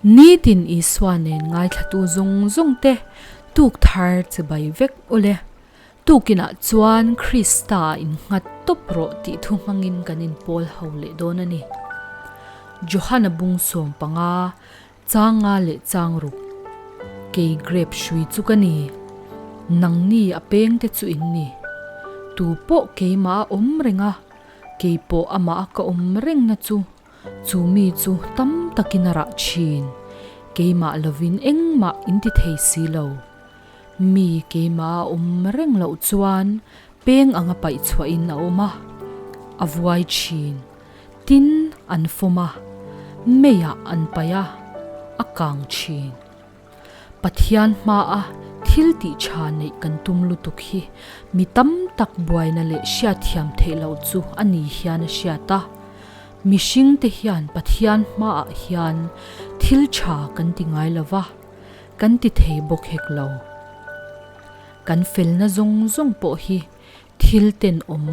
Nitin Isua nen ngaithlatu zawng zawng te tuk thar chibai vek ule. Tukinah chuan Krista innghat tawp rawh tih thu hmangin kan inpawl ho leh dawn a ni. Johana bung 15, chang nga leh chang ruk, Kei grape hrui chu ka ni, nangni a pengte chu in ni. Tu pawh keimah a awm reng a, kei pawh amah a ka awm rengna chu Chu mi chu tam takin a rah thin. Keimah lovin engmah in ti thei si lo. Mi keimah a awm reng loh chuan peng anga paih chhuahin a awm a, a vuai thin. Tin, an fawm a, meiah an paih a, a kang thin. Pathian hmaa thil tih tha neih kan tum lutuk hi mi tam tak buaina leh hriatthiam theih loh chu a ni hian a hriat a. Mihringte hian Pathian hmaah hian thil tha kan ti ngai lo va, kan ti thei bawk hek lo. Kan felna zawng zawng pawh hi Thil tenawm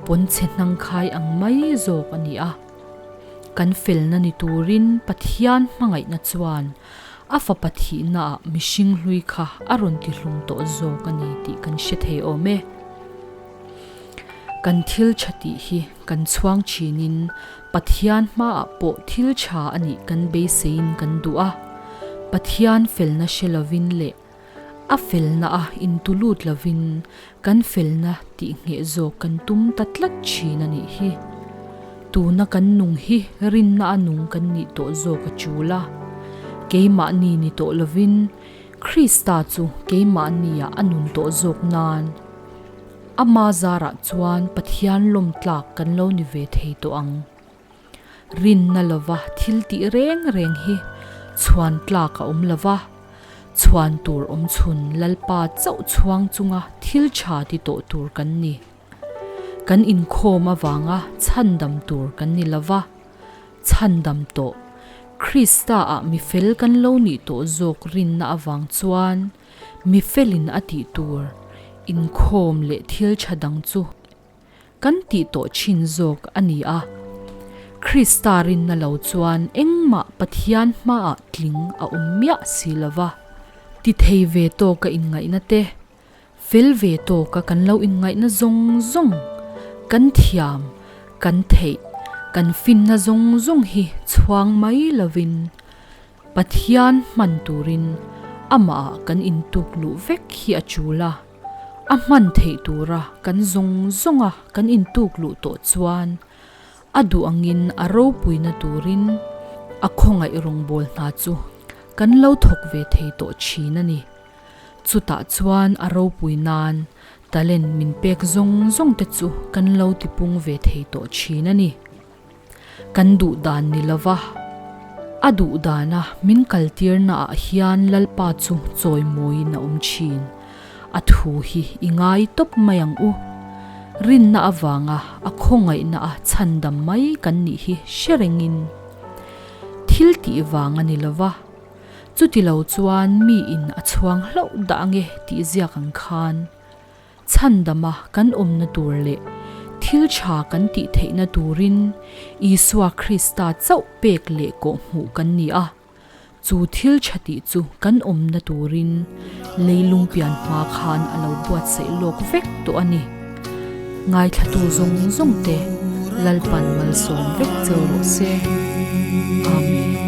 pawnchhe hnangkhai ang mai zawk a ni a. Kan felna ni turin Pathian hmangaihna chuan a fapa thihnaah mihring hlui kha a rawn tihlum tawh zawk a ni tih kan hre thei awm e. Kan thil tha tih hi kan chhuang thinin Pathian hmaah pawh thil tha a nih kan beiseiin kan duh a. Pathian felna hre lovin leh A felna a intulut lovin kan felna tih ngheh zawk kan tum ta tlat thin a nih hi. Tuna kan nung hi rinna a nung kan nih tawh zawk a tul a. Keimahni ni tawh lovin Krista chu keimahniah a nun tawh zawk nan Ama zarah chuan Pathian lawm tlak kan lo ni ve thei tawh ang. Rinna lova thil tih reng reng hi chhuan tlak a awm lova, chhuan tur awm chhun Lalpa chauh chhuang chunga thil tha ti tawh tur kan ni. Kan inkhawm avanga chhandam tur kan ni lova, chhandam tawh Krista ah mifel kan lo nih tawh zawk rinna avang chuan mifelin a tih tur inkhawm leh thil tha dang chu Kan tih tawh thin zawk a ni a. Krista rinna lo chuan engmah Pathian hmaah tling a awm miah si lo va. Ti thei ve tawka inngaihna te, fel ve tawka kan lo inngaihna zawng zawng, kan thiam, kan theih, kan finna zawng zawng hi chhuang mai lovin Pathian hman turin amahah kan intuk luh vek hi a tul a. A hman theih tura kan zawng zawnga kan intuk luh tawh chuan a duh angin a ropuina turin a khawngaih rawngbâwl hna chu kan lo thawk ve thei tawh thin a ni. Chutah chuan a ropui nan talent min pek zawng zawng te chu kan lo tipung ve thei tawh thin a ni. Kan duh dan ni lova, a duh dana min kaltirna ah hian Lalpa chu chawimawiin a awm thin. A thu hi i ngai tawp mai ang u. Rinna avanga a khawngaihna a chhandam mai kan nih hi hre rengin thil tih vang a ni lova, chuti lo chuan miin a chhuang hlauh dah ange tih ziak ang khan. Chhandama kan awmna tur leh thil tha kan tih theihna turin Isua Krista chauh pek leh kawhhmuh kan ni a. Chu thil tha tih chu kan awmna turin leilung pian hma khan a lo buatsaih lawk vek tawh a ni. Ngaithlatu zawng zawng te Lalpan malsawm vek cheu rawh se. Amen.